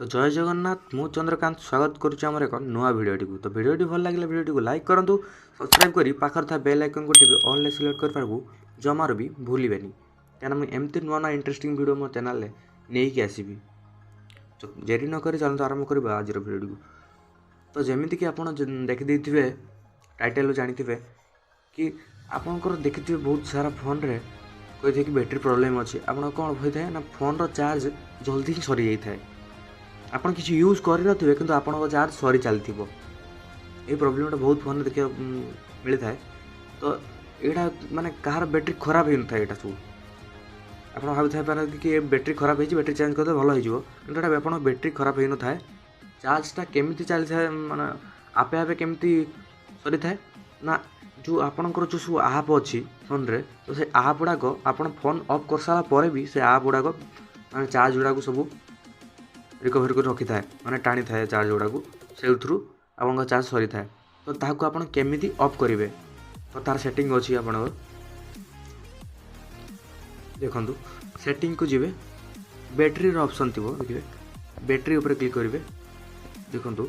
ତ ଜୟ ଜଗନ୍ନାଥ, ମୁଁ ଚନ୍ଦ୍ରକାନ୍ତ ସ୍ୱାଗତ କରୁଛି ଆମର ଏକ ନୂଆ ଭିଡ଼ିଓଟିକୁ। ତ ଭିଡ଼ିଓଟି ଭଲ ଲାଗିଲେ ଭିଡ଼ିଓଟିକୁ ଲାଇକ୍ କରନ୍ତୁ, ସବସ୍କ୍ରାଇବ୍ କରି ପାଖରେ ଥିବା ବେଲ୍ ଆଇକନ୍କୁ ଟିପି ଅଲ୍ରେ ସିଲେକ୍ଟ କରିବାକୁ ଜମାରୁ ବି ଭୁଲିବେନି, କାରଣ ମୁଁ ଏମିତି ନୂଆ ନୂଆ ଇଣ୍ଟରେଷ୍ଟିଂ ଭିଡ଼ିଓ ମୋ ଚ୍ୟାନେଲରେ ନେଇକି ଆସିବି। ତ ଡେରି ନକରି ଚାଲନ୍ତୁ ଆରମ୍ଭ କରିବା ଆଜିର ଭିଡ଼ିଓଟିକୁ। ତ ଯେମିତିକି ଆପଣ ଦେଖିଦେଇଥିବେ, ଟାଇଟେଲରୁ ଜାଣିଥିବେ କି ଆପଣଙ୍କର ଦେଖିଥିବେ ବହୁତ ସାରା ଫୋନ୍ରେ କହିଥାଏ କି ବ୍ୟାଟେରୀ ପ୍ରୋବ୍ଲେମ୍ ଅଛି। ଆପଣ କ'ଣ ହୋଇଥାଏ ନା, ଫୋନ୍ର ଚାର୍ଜ ଜଲ୍ଦି ହିଁ ସରିଯାଇଥାଏ। ଆପଣ କିଛି ୟୁଜ୍ କରିନଥିବେ, କିନ୍ତୁ ଆପଣଙ୍କ ଚାର୍ଜ ସରି ଚାଲିଥିବ। ଏଇ ପ୍ରୋବ୍ଲେମ୍ଟା ବହୁତ ଫୋନ୍ରେ ଦେଖିବାକୁ ମିଳିଥାଏ। ତ ଏଇଟା ମାନେ କାହାର ବ୍ୟାଟେରୀ ଖରାପ ହେଇନଥାଏ। ଏଇଟା ସବୁ ଆପଣ ଭାବିଥାଇ ପାରନ୍ତି କି ଏ ବ୍ୟାଟେରୀ ଖରାପ ହେଇଛି, ବ୍ୟାଟେରୀ ଚେଞ୍ଜ କରିଦେଲେ ଭଲ ହେଇଯିବ, କିନ୍ତୁ ଏଇଟା ଆପଣଙ୍କ ବ୍ୟାଟେରୀ ଖରାପ ହେଇନଥାଏ। ଚାର୍ଜଟା କେମିତି ଚାଲିଥାଏ, ମାନେ ଆପେ ଆପେ କେମିତି ସରିଥାଏ ନା, ଯେଉଁ ଆପଣଙ୍କର ଯେଉଁ ସବୁ ଆପ୍ ଅଛି ଫୋନ୍ରେ, ତ ସେ ଆପ୍ ଗୁଡ଼ାକ ଆପଣ ଫୋନ୍ ଅଫ୍ କରିସାରିଲା ପରେ ବି ସେ ଆପ୍ ଗୁଡ଼ାକ ମାନେ ଚାର୍ଜ ଗୁଡ଼ାକୁ ସବୁ ରିକଭରି କରି ରଖିଥାଏ, ମାନେ ଟାଣିଥାଏ ଚାର୍ଜ ଗୁଡ଼ାକୁ, ସେଇଥିରୁ ଆପଣଙ୍କ ଚାର୍ଜ ସରିଥାଏ। ତ ତାହାକୁ ଆପଣ କେମିତି ଅଫ୍ କରିବେ? ତ ତା'ର ସେଟିଂ ଅଛି ଆପଣଙ୍କର। ଦେଖନ୍ତୁ, ସେଟିଂକୁ ଯିବେ, ବ୍ୟାଟେରୀର ଅପସନ୍ ଥିବ, ଦେଖିବେ, ବ୍ୟାଟେରୀ ଉପରେ କ୍ଲିକ୍ କରିବେ। ଦେଖନ୍ତୁ,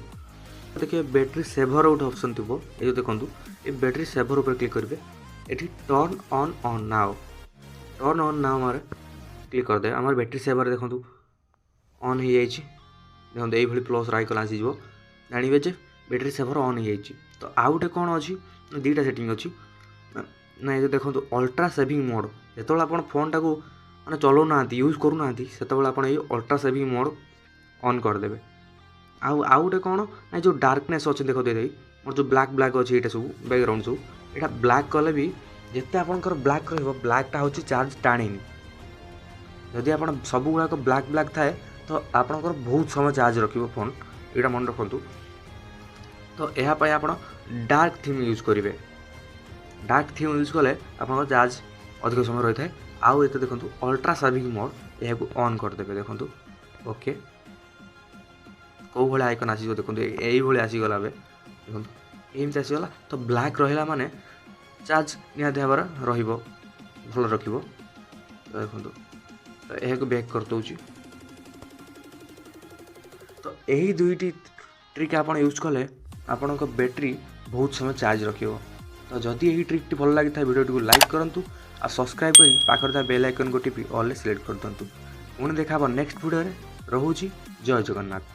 ଦେଖିବେ ବ୍ୟାଟେରୀ ସେଭର ଗୋଟେ ଅପସନ୍ ଥିବ। ଏ ଯେଉଁ ଦେଖନ୍ତୁ, ଏ ବ୍ୟାଟେରୀ ସେଭର ଉପରେ କ୍ଲିକ୍ କରିବେ। ଏଠି turn on now, turn on now ମାରେ କ୍ଲିକ୍ କରିଦେବେ। ଆମର ବ୍ୟାଟେରୀ ସେଭର ଦେଖନ୍ତୁ ଅନ୍ ହେଇଯାଇଛି। ଦେଖନ୍ତୁ, ଏଇଭଳି ପ୍ଲସ୍ର ଆଇକନ୍ ଆସିଯିବ, ଜାଣିବେ ଯେ ବ୍ୟାଟେରୀ ସେଭର ଅନ୍ ହେଇଯାଇଛି। ତ ଆଉ ଗୋଟେ କ'ଣ ଅଛି? ଦୁଇଟା ସେଟିଂ ଅଛି ନା, ଏ ଯେଉଁ ଦେଖନ୍ତୁ ଅଲ୍ଟ୍ରା ସେଭିଂ ମୋଡ଼୍। ଯେତେବେଳେ ଆପଣ ଫୋନ୍ଟାକୁ ମାନେ ଚଲାଉନାହାନ୍ତି, ୟୁଜ୍ କରୁନାହାନ୍ତି, ସେତେବେଳେ ଆପଣ ଏଇ ଅଲ୍ଟ୍ରା ସେଭିଂ ମୋଡ଼୍ ଅନ୍ କରିଦେବେ। ଆଉ ଗୋଟେ କ'ଣ ନା, ଯେଉଁ ଡାର୍କନେସ୍ ଅଛି, ଦେଖନ୍ତୁ, ଏଇ ମୋର ଯେଉଁ ବ୍ଲାକ୍ ବ୍ଲାକ୍ ଅଛି, ଏଇଟା ସବୁ ବ୍ୟାକ୍ଗ୍ରାଉଣ୍ଡ ସବୁ, ଏଇଟା ବ୍ଲାକ୍ କଲେ ବି ଯେତେ ଆପଣଙ୍କର ବ୍ଲାକ୍ ରହିବ, ବ୍ଲାକ୍ଟା ହେଉଛି ଚାର୍ଜ ଟାଣେନି। ଯଦି ଆପଣ ସବୁ ଗୁଡ଼ାକ ବ୍ଲାକ୍ ବ୍ଲାକ୍ ଥାଏ, ତ ଆପଣଙ୍କର ବହୁତ ସମୟ ଚାର୍ଜ ରଖିବ ଫୋନ୍, ଏଇଟା ମନେ ରଖନ୍ତୁ। ତ ଏହା ପାଇଁ ଆପଣ ଡାର୍କ ଥିମ୍ ୟୁଜ୍ କରିବେ। ଡାର୍କ ଥିମ୍ ୟୁଜ୍ କଲେ ଆପଣଙ୍କ ଚାର୍ଜ ଅଧିକ ସମୟ ରହିଥାଏ। ଆଉ ଏତେ ଦେଖନ୍ତୁ ଅଲ୍ଟ୍ରା ସେଭିଂ ମୋଡ଼୍, ଏହାକୁ ଅନ୍ କରିଦେବେ। ଦେଖନ୍ତୁ, ଓକେ, କେଉଁ ଭଳିଆ ଆଇକନ୍ ଆସିଯିବ। ଦେଖନ୍ତୁ, ଏଇଭଳି ଆସିଗଲା। ଏବେ ଦେଖନ୍ତୁ, ଏମିତି ଆସିଗଲା। ତ ବ୍ଲାକ୍ ରହିଲା ମାନେ ଚାର୍ଜ ନିହାତି ଭାବରେ ରହିବ, ଭଲ ରଖିବ। ତ ଦେଖନ୍ତୁ, ତ ଏହାକୁ ବ୍ୟାକ୍ କରିଦେଉଛି। ତ ଏହି ଦୁଇଟି ଟ୍ରିକ୍ ଆପଣ ୟୁଜ୍ କଲେ ଆପଣଙ୍କ ବ୍ୟାଟେରୀ ବହୁତ ସମୟ ଚାର୍ଜ ରଖିବ। ତ ଯଦି ଏହି ଟ୍ରିକ୍ଟି ଭଲ ଲାଗିଥାଏ, ଭିଡ଼ିଓଟିକୁ ଲାଇକ୍ କରନ୍ତୁ ଆଉ ସବସ୍କ୍ରାଇବ୍ କରି ପାଖରେ ଥିବା ବେଲ୍ ଆଇକନ୍କୁ ଟିପି ଅଲ୍ରେ ସିଲେକ୍ଟ କରିଦିଅନ୍ତୁ। ପୁଣି ଦେଖା ହେବ ନେକ୍ସଟ ଭିଡ଼ିଓରେ। ରହୁଛି, ଜୟ ଜଗନ୍ନାଥ।